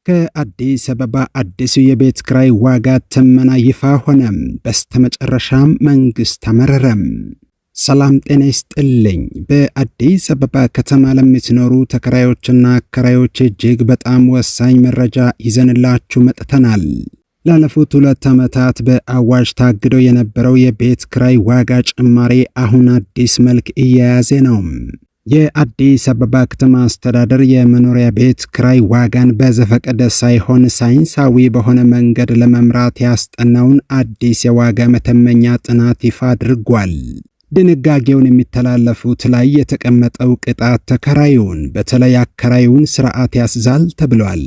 ከአዲስ አበባ አዲሱ የቤት ክራይ ዋጋ ትመና ይፋ ሆነ። በስተመጨረሻም መንግስት አመረረም። ሰላም ጤና ይስጥልኝ። በአዲስ አበባ ከተማ ለምትኖሩ ተከራዮችና አከራዮች እጅግ በጣም ወሳኝ መረጃ ይዘንላችሁ መጥተናል። ላለፉት 2 ዓመታት በአዋጅ ታግዶ የነበረው የቤት ክራይ ዋጋ ጭማሪ አሁን አዲስ መልክ እየያዘ ነው። የአዲስ አበባ ከተማ አስተዳደር የመኖሪያ ቤት ክራይ ዋጋን በዘፈቀደ ሳይሆን ሳይንሳዊ በሆነ መንገድ ለመምራት ያስጠናውን አዲስ የዋጋ መተመኛ ጥናት ይፋ አድርጓል። ድንጋጌውን የሚተላለፉት ላይ የተቀመጠው ቅጣት ተከራዩን፣ በተለይ አከራዩን ስርዓት ያስዛል ተብሏል።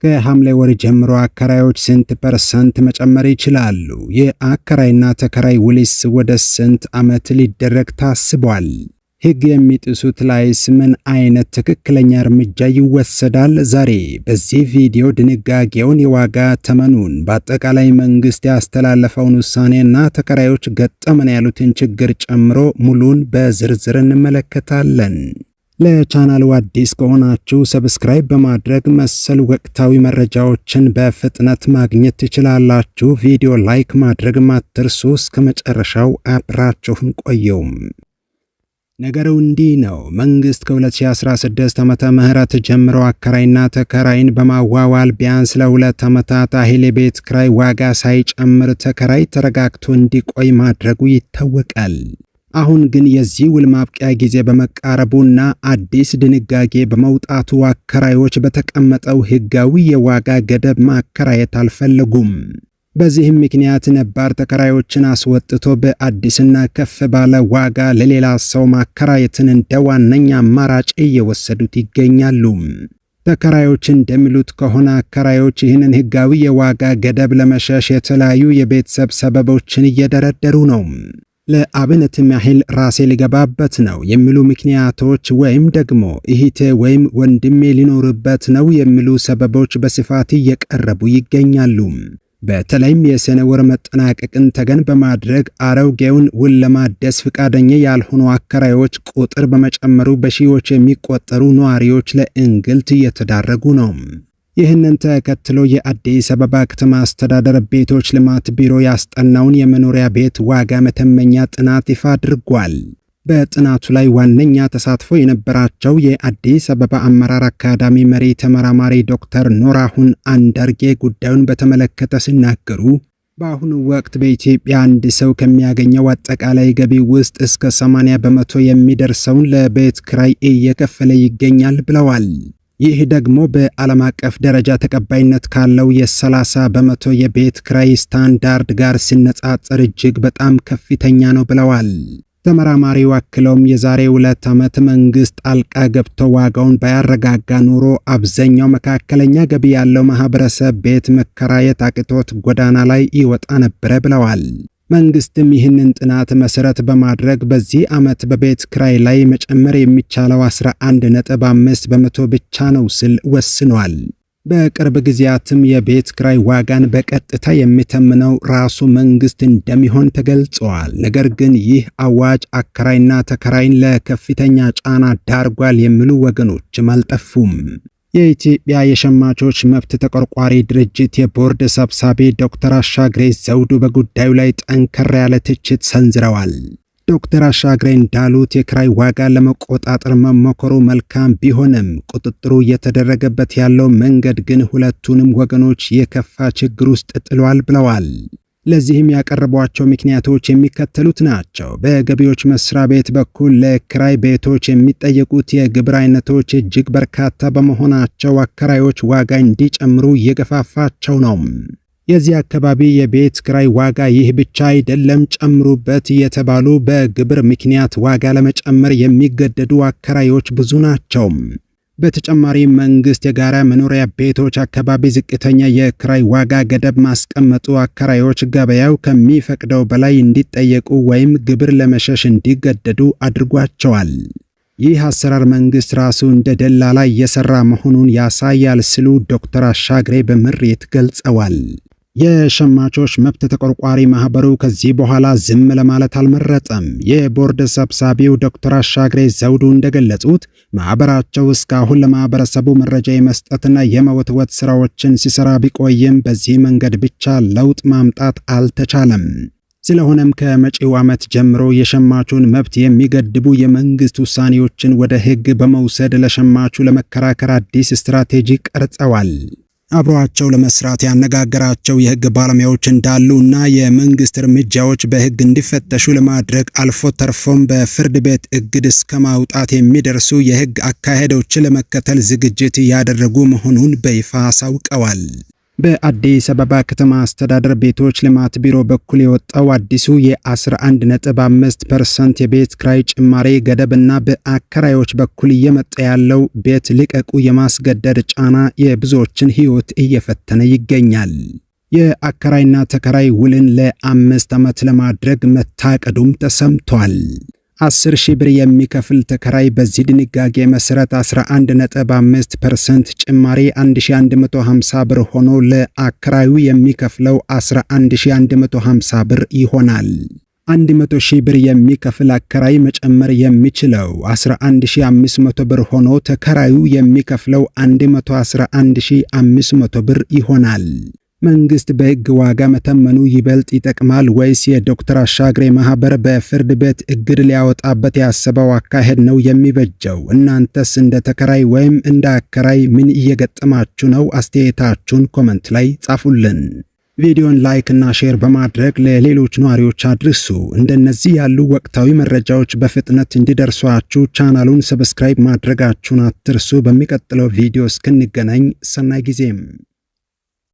ከሐምሌ ወር ጀምሮ አከራዮች ስንት ፐርሰንት መጨመር ይችላሉ? የአከራይና ተከራይ ውልስ ወደ ስንት ዓመት ሊደረግ ታስቧል? ሕግ የሚጥሱት ላይስ ምን አይነት ትክክለኛ እርምጃ ይወሰዳል? ዛሬ በዚህ ቪዲዮ ድንጋጌውን፣ የዋጋ ተመኑን፣ በአጠቃላይ መንግስት ያስተላለፈውን ውሳኔና ተከራዮች ገጠመን ያሉትን ችግር ጨምሮ ሙሉን በዝርዝር እንመለከታለን። ለቻናሉ አዲስ ከሆናችሁ subscribe በማድረግ መሰል ወቅታዊ መረጃዎችን በፍጥነት ማግኘት ትችላላችሁ። ቪዲዮ like ማድረግ አትርሱ። እስከ መጨረሻው አብራችሁን ቆዩም። ነገሩ እንዲህ ነው። መንግስት ከ2016 ዓመተ ምህረት ጀምሮ አከራይና ተከራይን በማዋዋል ቢያንስ ለ2 ዓመታት ያህል የቤት ክራይ ዋጋ ሳይጨምር ተከራይ ተረጋግቶ እንዲቆይ ማድረጉ ይታወቃል። አሁን ግን የዚህ ውል ማብቂያ ጊዜ በመቃረቡና አዲስ ድንጋጌ በመውጣቱ አከራዮች በተቀመጠው ሕጋዊ የዋጋ ገደብ ማከራየት አልፈለጉም። በዚህም ምክንያት ነባር ተከራዮችን አስወጥቶ በአዲስና ከፍ ባለ ዋጋ ለሌላ ሰው ማከራየትን እንደ ዋነኛ አማራጭ እየወሰዱት ይገኛሉ። ተከራዮች እንደሚሉት ከሆነ አከራዮች ይህንን ሕጋዊ የዋጋ ገደብ ለመሸሽ የተለያዩ የቤተሰብ ሰበቦችን እየደረደሩ ነው። ለአብነትም ያህል ራሴ ሊገባበት ነው የሚሉ ምክንያቶች ወይም ደግሞ እህቴ ወይም ወንድሜ ሊኖርበት ነው የሚሉ ሰበቦች በስፋት እየቀረቡ ይገኛሉ። በተለይም የሰኔ ወር መጠናቀቅን ተገን በማድረግ አሮጌውን ውል ለማደስ ፈቃደኛ ያልሆኑ አከራዮች ቁጥር በመጨመሩ በሺዎች የሚቆጠሩ ነዋሪዎች ለእንግልት እየተዳረጉ ነው። ይህንን ተከትሎ የአዲስ አበባ ከተማ አስተዳደር ቤቶች ልማት ቢሮ ያስጠናውን የመኖሪያ ቤት ዋጋ መተመኛ ጥናት ይፋ አድርጓል። በጥናቱ ላይ ዋነኛ ተሳትፎ የነበራቸው የአዲስ አበባ አመራር አካዳሚ መሪ ተመራማሪ ዶክተር ኖራሁን አንዳርጌ ጉዳዩን በተመለከተ ሲናገሩ፣ በአሁኑ ወቅት በኢትዮጵያ አንድ ሰው ከሚያገኘው አጠቃላይ ገቢ ውስጥ እስከ 80% የሚደርሰውን ለቤት ክራይ እየከፈለ ይገኛል ብለዋል። ይህ ደግሞ በዓለም አቀፍ ደረጃ ተቀባይነት ካለው የ30% የቤት ክራይ ስታንዳርድ ጋር ሲነጻጸር እጅግ በጣም ከፍተኛ ነው ብለዋል። ተመራማሪው አክለውም የዛሬ 2 ዓመት መንግስት ጣልቃ ገብቶ ዋጋውን ባያረጋጋ ኖሮ አብዛኛው መካከለኛ ገቢ ያለው ማህበረሰብ ቤት መከራየት አቅቶት ጎዳና ላይ ይወጣ ነበረ ብለዋል። መንግስትም ይህንን ጥናት መሰረት በማድረግ በዚህ ዓመት በቤት ክራይ ላይ መጨመር የሚቻለው 11.5% ብቻ ነው ሲል ወስኗል። በቅርብ ጊዜያትም የቤት ክራይ ዋጋን በቀጥታ የሚተምነው ራሱ መንግስት እንደሚሆን ተገልጿል። ነገር ግን ይህ አዋጅ አከራይና ተከራይን ለከፍተኛ ጫና ዳርጓል የሚሉ ወገኖችም አልጠፉም። የኢትዮጵያ የሸማቾች መብት ተቆርቋሪ ድርጅት የቦርድ ሰብሳቢ ዶክተር አሻግሬ ዘውዱ በጉዳዩ ላይ ጠንከር ያለ ትችት ሰንዝረዋል። ዶክተር አሻግሬ እንዳሉት የክራይ ዋጋ ለመቆጣጠር መሞከሩ መልካም ቢሆንም፣ ቁጥጥሩ እየተደረገበት ያለው መንገድ ግን ሁለቱንም ወገኖች የከፋ ችግር ውስጥ ጥሏል ብለዋል። ለዚህም ያቀረቧቸው ምክንያቶች የሚከተሉት ናቸው። በገቢዎች መስሪያ ቤት በኩል ለክራይ ቤቶች የሚጠየቁት የግብር አይነቶች እጅግ በርካታ በመሆናቸው አከራዮች ዋጋ እንዲጨምሩ እየገፋፋቸው ነው። የዚህ አካባቢ የቤት ክራይ ዋጋ ይህ ብቻ አይደለም፣ ጨምሩበት እየተባሉ በግብር ምክንያት ዋጋ ለመጨመር የሚገደዱ አከራዮች ብዙ ናቸው። በተጨማሪም መንግስት የጋራ መኖሪያ ቤቶች አካባቢ ዝቅተኛ የክራይ ዋጋ ገደብ ማስቀመጡ አከራዮች ገበያው ከሚፈቅደው በላይ እንዲጠየቁ ወይም ግብር ለመሸሽ እንዲገደዱ አድርጓቸዋል። ይህ አሰራር መንግስት ራሱ እንደ ደላላ እየሰራ መሆኑን ያሳያል ሲሉ ዶክተር አሻግሬ በምሬት ገልጸዋል። የሸማቾች መብት ተቆርቋሪ ማህበሩ ከዚህ በኋላ ዝም ለማለት አልመረጠም። የቦርድ ሰብሳቢው ዶክተር አሻግሬ ዘውዱ እንደገለጹት ማህበራቸው እስካሁን ለማህበረሰቡ መረጃ የመስጠትና የመወትወት ስራዎችን ሲሰራ ቢቆይም በዚህ መንገድ ብቻ ለውጥ ማምጣት አልተቻለም። ስለሆነም ከመጪው ዓመት ጀምሮ የሸማቹን መብት የሚገድቡ የመንግስት ውሳኔዎችን ወደ ህግ በመውሰድ ለሸማቹ ለመከራከር አዲስ ስትራቴጂ ቀርጸዋል። አብሯቸው ለመስራት ያነጋገራቸው የህግ ባለሙያዎች እንዳሉ እና የመንግስት እርምጃዎች በህግ እንዲፈተሹ ለማድረግ አልፎ ተርፎም በፍርድ ቤት እግድ እስከ ማውጣት የሚደርሱ የህግ አካሄዶችን ለመከተል ዝግጅት እያደረጉ መሆኑን በይፋ አሳውቀዋል። በአዲስ አበባ ከተማ አስተዳደር ቤቶች ልማት ቢሮ በኩል የወጣው አዲሱ የ11.5% የቤት ክራይ ጭማሪ ገደብና በአከራዮች በኩል እየመጣ ያለው ቤት ልቀቁ የማስገደድ ጫና የብዙዎችን ሕይወት እየፈተነ ይገኛል። የአከራይና ተከራይ ውልን ለ5 ዓመት ለማድረግ መታቀዱም ተሰምቷል። 10 ሺህ ብር የሚከፍል ተከራይ በዚህ ድንጋጌ መሰረት 11.5% ጭማሪ 1150 ብር ሆኖ ለአከራዩ የሚከፍለው 11150 ብር ይሆናል። 100 ሺህ ብር የሚከፍል አከራይ መጨመር የሚችለው 11500 ብር ሆኖ ተከራዩ የሚከፍለው 111500 ብር ይሆናል። መንግስት በሕግ ዋጋ መተመኑ ይበልጥ ይጠቅማል ወይስ የዶክተር አሻግሬ ማህበር በፍርድ ቤት እግድ ሊያወጣበት ያሰበው አካሄድ ነው የሚበጀው? እናንተስ እንደ ተከራይ ወይም እንደ አከራይ ምን እየገጠማችሁ ነው? አስተያየታችሁን comment ላይ ጻፉልን። ቪዲዮን like እና share በማድረግ ለሌሎች ነዋሪዎች አድርሱ። እንደነዚህ ያሉ ወቅታዊ መረጃዎች በፍጥነት እንዲደርሷችሁ ቻናሉን subscribe ማድረጋችሁን አትርሱ። በሚቀጥለው ቪዲዮ እስክንገናኝ ሰናይ ጊዜም።